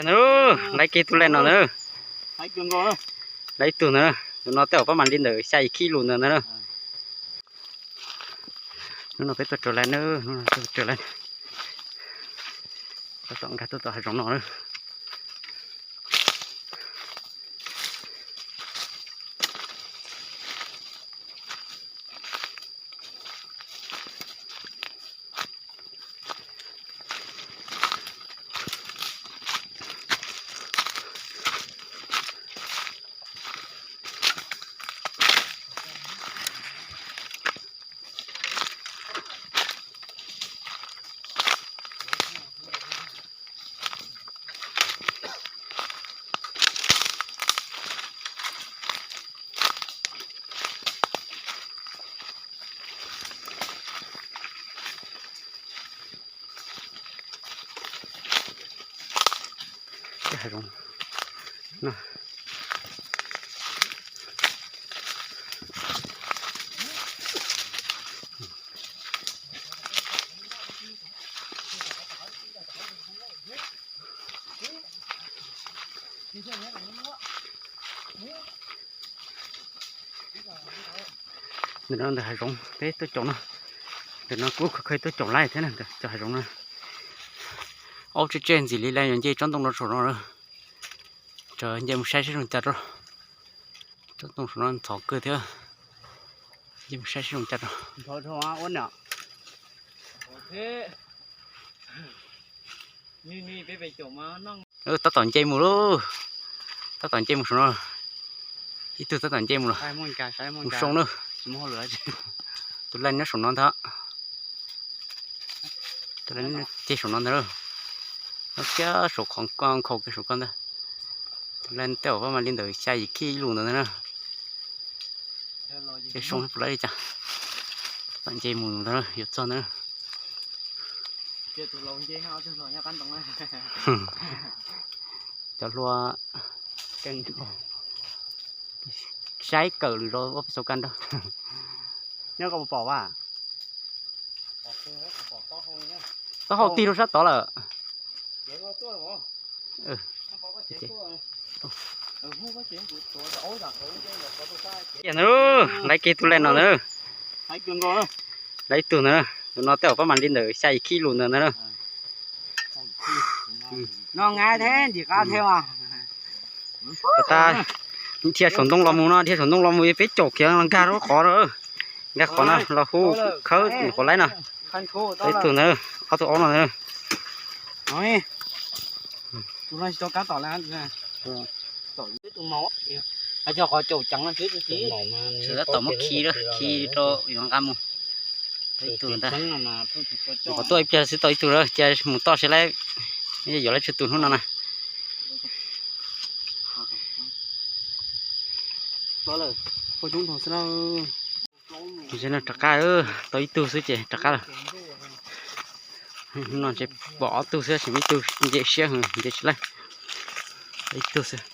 Laiv kiag tus laj no na. Laiv ib tug ntawd, tus no tej zaum pab mas li ntawm xya yim khib lus ntawd na. Hnub no peb tuaj raws laiv na, hnub no tuaj raws laiv. Tab tom nkag tuaj tom hav zoov no na. Hav zoov no. Ntawm no ntawm hav zoov peb tuaj caum no. Ntawm no kuj kha kha tuaj caum laij thiab na, cov hav zoov no. Aub tseg tseg ntxim li lawm, yuav nce tsob ntoo no saum no. Tseem nce mus saib seb zoo cas rau. Tsob ntoo saum no ntxhov kawg thiab. Nce mus saib seb zoo cas rau. Tab tom nce mus lauj. Tab tom nce mus saum no. Ib tug tab tom nce mus lawm. Mus soo na. Tus laj nyob saum no ntag. Tus laj nyob saum no ntag. Nyob kiag saum qhov nkhaus kiag saum ko ntag. Tus laj tej zaum pab mas li ntawm xya yim khib ib lus ntawd ntag na. Ces soo puas laib li cas. Tab tom nce mus ntag, yuav txog ntag. Cov hluas saib kawm lwm zaus ua peb xaus kaj nrog. Nyob koj puas pom vas? Taub hau tig rau sab tod lawm. Laiv kiag tus laj no ntag. Laiv ib tug ntawd, tus no tej zaum pab mas li ntawm xya yim khib lus ntawd ntag na. Dhia saum ntoo los mus no, dhia saum ntoo los mus peb caum kiag los nkag rau qhov no. Nkag qhov no los hu khawb nyuam qhuav laib no. Ib tug ntawd, ob tug aub no ntag. Tab tom muab khi, khi rau yuav nqa mus. Ib tug ntag. Qhov tuaj ib pliag xwb tau ib tug lawm, cia mus toj seb laib, yuav laib tsawg tus hnub no na. Rov qab, tau ib tug xwb ces rov qab lawm. Hnub no tseem pom ob tug xwb, tseem ib tug nce siab heev nce tsis laib. Ib tug xwb.